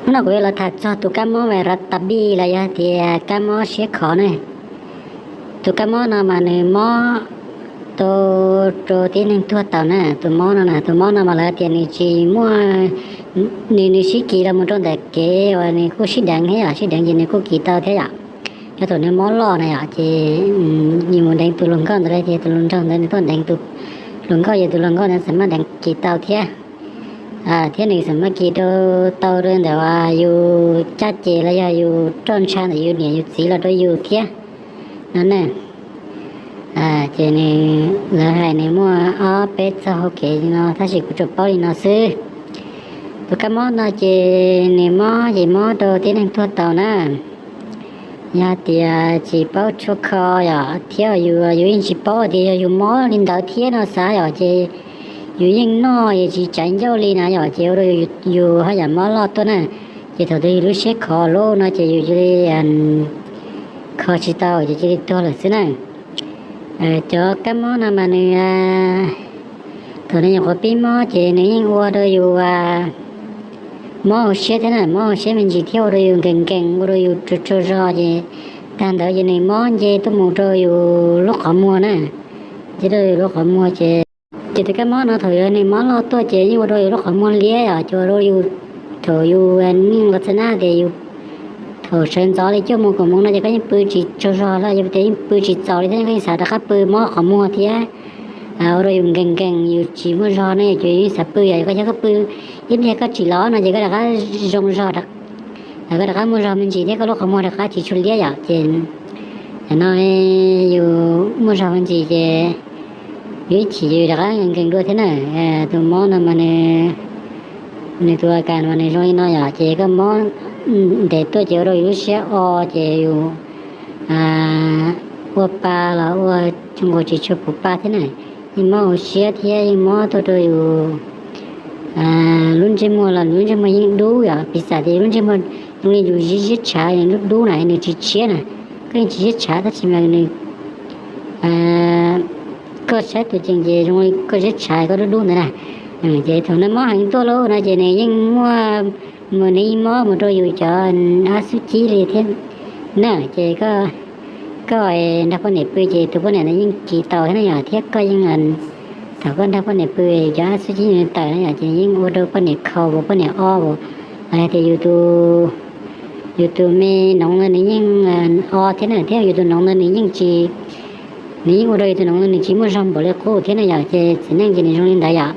Hnub no kuv yuav los tham txog tus kab mob vais ras tab bi los yog tias kab mob siab khov ne. Tus kab mob no mas nws mob tau rau tib neeg tuag tau na. Tus mob no, tus mob no mas lawv tias nws tsis muaj, nws nws sib kis los mus rau ntawm kev uas nws kuj sib deev thiab yom, sib deev ces nws kuj kis tau thiab yom. Yog thaum nws mob loj na yom, ces nws mus deev tus hluas nkauj ntawd los ces tus hluas nraug ntawd nws tuaj deev tus hluas nkauj, ces tus hluas nkauj ntawd txawm maj deev kis tau thiab. Thiab nws txawm maj kis rau tau rau ntawm uas yus caj ces los yog yus roj ntsha ntawm yus niam yus txiv los rau yus thiab no ne. Ces nws, lawv hais nws muaj ob peb txoj hau kev no tab sis kuv tsuas paub li no xwb. Tus kab mob no ces nws mob ces mob rau tib neeg tuag tau na. Yog tias tsis paub tshuaj kho yom, thiab yus, yus yeej tsis paub tias yog yus mob li ntawd thiab no xav yom, ces yus yeej noj es tsis tsav ncauj li na yom, ces ua rau yus haj yam mob loj tuaj na. Ces thaum twg yus lub siab khov loj no ces yus cia li kho tsis tau ces cia li tuag lawm xwb na. Cov kab mob no mas nws, thaum nws nyuam qhuav pib mob ces nws yeej ua rau yus mob hauv siab thiab na, mob hauv siab me ntsis thiab ua rau yus nkees nkees, ua rau yus tsaug tsaug zog ces tag ntawd ces nws mob nce tuaj mus rau yus lub qhov muag na. Nce rau yus lub qhov muag ces, ces tus kab mob no thaum yog nws mob loj tuaj ces yeej ua rau yus lub qhov muag liab yom, ces ua rau yus, thaum yus neej los txog na ces yus, thaum sawv ntxov li cuaj moos kaum moos no ces koj yeej pw tsis tsaug zog lawm, yog tias yeej pw tsis txaus li thiab koj yeej xav rov qab pw mob qhov muag thiab. Ua rau yus nkees nkees yus tsis muaj zog ne, yus ces yus yeej xav pw yom, koj xav koj pw ib pliag koj tsim los no ces koj rov qab zoo zog, koj rov qab muaj zog me ntsis thiab koj lub qhov muag rov qab tsis tshua liab yom, ces no yus muaj zog me ntsis ces yus ib chim yus rov qab nkees nkees dua thiab na. Tus mob no mas nws, nws tus a kas mas nws zoo li no yom, ces koj mob ntev tuaj ces ua rau yus lub siab o, ces yus ua pa los ua nkaus tsis tshua puv pa thiab na. Yeej mob hauv siab thiab yeej mob tuaj rau yus lub ntsej muag los lub ntsej muag yeej dub yom, piv xam tias yus lub ntsej muag zoo li yus ziab ziab tshav, nws dub dub na, nws tsis tshiab na. Koj yeej tsis ziab tshav tab sis mas nws, koj saib tus ceem ces zoo li koj ziab tshav koj dub dub ntawd na. Ces thaum nws mob heev tuaj lawm no ces nws yeej muaj, mus nws yeej mob mus rau yus cov ab xub cib li thiab na. Ces koj nrog poj niam pw ces tus poj niam ntawd yeej kis tau thiab na yom, thiab koj yeej, thaum koj nrog poj niam pw cov ab xub cib nws tawm na yom, ces yeej ua rau poj niam khaus, poj niam o, los yog tias yus tus me noov ntawd nws yeej o thiab na, thiab yus tus noov ntawd nws yeej tsis, nws yeej ua rau yus tus noov ntawd nws tsis muaj zog npaum li qub thiab na yom, ces txiv neej ces nws zoo li ntawd yom.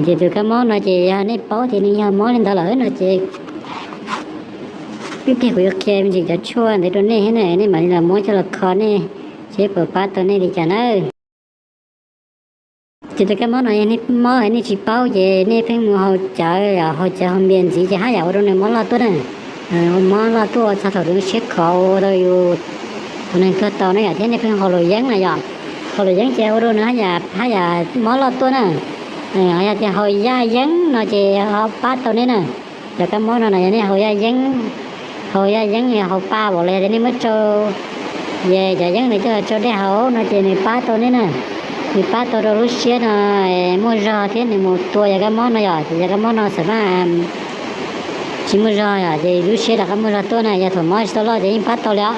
Ces tus kab mob no ces yog nej paub tias nws yog mob li ntawd lawm no ces ib pliag kuv yuav qhia me ntsis cov tshuaj ntawd rau nej thiab na, nej mam li los muab coj los kho nej seb puas pab tau nej li cas nawb. Ces tus kab mob no yog nej mob nej tsis paub ces nej pheej mus haus cawv, haus cawv haus npias ntxiv ces haj yam ua rau nws mob loj tuaj na. Mob loj tuaj txog thaum rau siab khov ua rau yus, tus neeg tuag tau na yom, thiab nej pheej haus luam yeeb na yom. Haus luam yeeb ces ua rau nws haj yam, haj yam mob loj tuaj na. Yog tias haus yaj yeeb no ces ho pab tau nej na. Cov kab mob no no yog nej haus yaj yeeb, haus yaj yeeb, haus pa npaum li tias nej muab tsau, cov yeeb ntawd coj los tsau dej haus no ces nws pab tau nej na. Nws pab tau rau lub siab no muaj zog thiab nws mus tua cov kab mob no yom, ces cov kab mob no xam maj tsis muaj zog yom, ces lub siab rov qab muaj zog tuaj na. Yog thaum mob tsis tau loj ces yeej pab tau li os.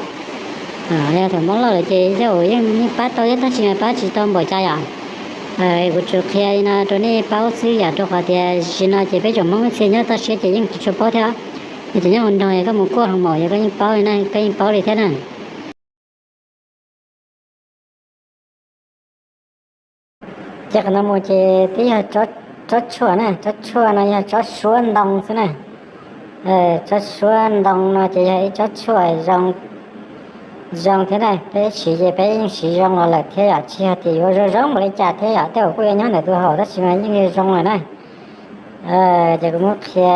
Yog thaum mob loj lawm ces yeej, yeej pab tau thiab tab sis mas pab tsis tau npaum cas yom. Kuv tsuas qhia li no rau nej paub xwb yom, rau qhov tias tam sim no ces peb tsoom Hmoob ib txhia nyob toj siab ces yeej tsis tshua paub thiab. Yog tias nyob hauv nroog koj mus kuaj hoo maum yog koj yeej paub li na, koj yeej paub li thiab na. Ces qhov no mus ces twb yog tsob tshuaj na, tsob tshuaj no yog tsob suab ntoo xwb na. Tsob suab ntoo no ces yog ib tsob tshuaj zoo thiab na, peb siv ces peb yeej siv zoo los lawm thiab yom, tsis yog tias yuav zoo zoo npaum li cas thiab yom, tej zaum kuj yuav nyob ntawm tus haum tab sis mas yeej zoo lawm na. Ces kuv muab qhia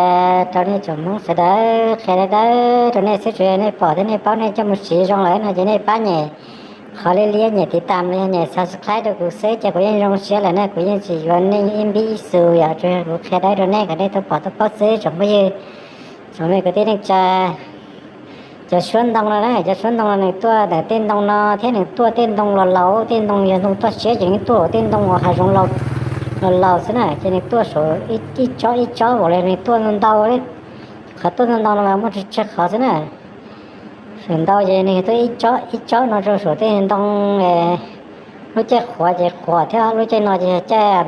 rau nej tsoom Hmoob sawv daws, qhia dawb dawb rau nej xwb, tsuas yog nej pom thiab nej paub nej coj mus siv zoo lawm no ces nej pab nyem qhov liab liab nyem tiv tam los yog nyem subscribe rau kuv xwb ces kuv yeej zoo siab lawm na, kuv yeej tsis yuav nej ib npib ib xus yom, tsuas yog kuv qhia dawb rau nej kom nej tau pom tau paub xwb tsoom phooj ywg, tsoom me kwv tij neej tsa. Cov suab ntoo no na, cov suab ntoo no nws tuaj ntawm tej ntoo no thiab nws tuaj tej ntoo los laus, tej ntoo yog ntoo toj siab ces nws tuaj tej ntoo uas hav zoov los laus xwb na, ces nws tuaj saum ib tsob ib tsob npaum li nws tuaj ntau ntau li. Qhov tuaj ntau ntau no mas muaj tsawg qhov xwb na. Feem ntau ces nws tuaj ib tsob ib tsob no rau saum tej ntoo, lub caij qhuav ces qhuav thiab, lub caij no ces caij,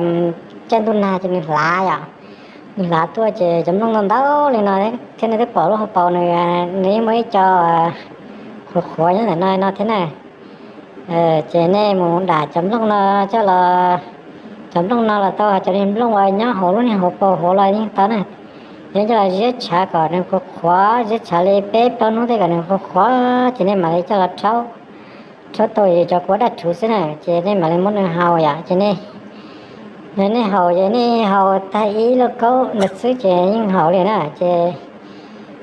caij ntuj nag ces nws hlav yom. Nws hlav tuaj ces cov nplooj ntau ntau li no thiab. Nej twb pom lub hauv paus nws, nws yeej muaj ib co qhuav qhuav nyob ntawm no no thiab na. Ces nej mus dam cov nplooj no coj los, cov nplooj no los tau, cov niag nplooj uas nyob hauv lub niag hauv paus hauv los yeej tau na. Yog coj los ziab tshav kom nws qhuav qhuav, ziab tshav li peb plaub hnub tej kom nws qhuav qhuav ces nej mam li coj los rhaub, rhaub tau cov kua daj rhuv xwb na ces nej mam li muab nws haus yom. Ces nej, nej haus ces nej haus tag ib lauj kaub ntawd xwb ces yeej haus li na. Ces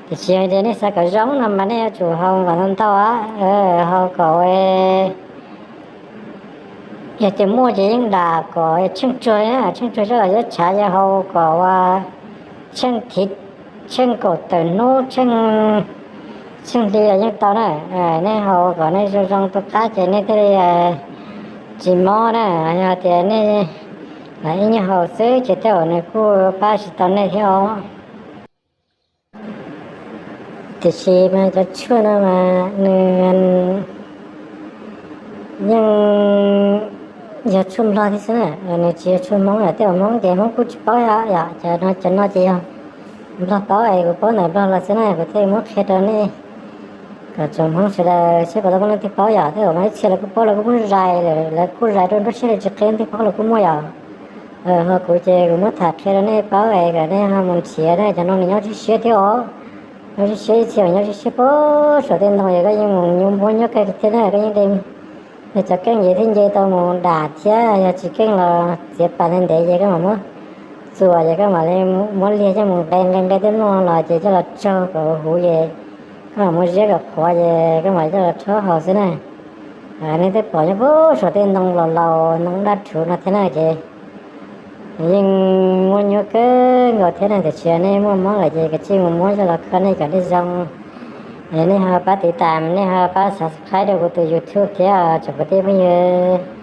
tiam sis yog tias nej xav kom zoo no mas nej yuav tsum haus kom ntau ntau, haus kom, yog tias muaj ces yeej dam kom tsheej tsuag li na, tsheej tsuag coj los ziab tshav, yog haus kom ua tsheej thiv, tsheej kaum tawm hnub, tsheej, tsheej hli los yeej tau na. Nej haus kom nej zoo zoo tu qab ces nej thiaj li tsis mob na. Yog tias nej ib nyuag haus xwb ces tej zaum nws kuj pab tsis tau nej thiab os. Tiam sis mas cov tshuaj no mas nws yeej yog tshuaj Nplog thiab xwb na, nws tsis yog tshuaj Hmoob. Tej zaum Hmoob ces Hmoob kuj tsis paub yom. Cov no, cov no ces yog Nplog paub es kuv paub ntawm Nplog los xwb na, kuv thiaj muab qhia rau nej kom tsoom Hmoob sawv daws saib puas tau poj leej twg paub yom. Tej zaum mas ib txhia lawv kuj paub, lawv kuj muab zais, lawv kuj zais rau nruab siab li tsis qhia leej twg paub los kuj muaj yom. Ho kuv ces kuv muab tham qhia rau nej paub es kom nej ho mus nrhiav na. Cov no nws nyob tsib siab thiab os. Nyob tsib siab, ib txhia nyob tsib siab puag saum tej ntoo, yog koj yeej mus nyuaj, muab nyuaj kawg thiab na, koj yeej de cov keej ces thiaj nce tau mus dam thiab. Yog tsis keej los txiav pas ntev ntev ces koj mam muab txuas, ces koj mam li muab liag coj mus nqe nqe nqe tej nplooj los ces coj los tsaug kom huv ces koj mam muab ziab kom qhuav ces koj mam coj los rhaub haus xwb na. Nej twb pom nyob puag saum tej ntoo laus laus, ntoo daj rhuv no thiab na ces yeej muaj nyuaj kawg nkaus thiab na. Tiam sis nej muaj mob lawm ces kav tsij mus muab coj los kho nej kom nej zoo. Nej ho pab tiv tam, nej ho pab subscribe rau kuv tus YouTube thiab tsoom kwv tij phooj ywg.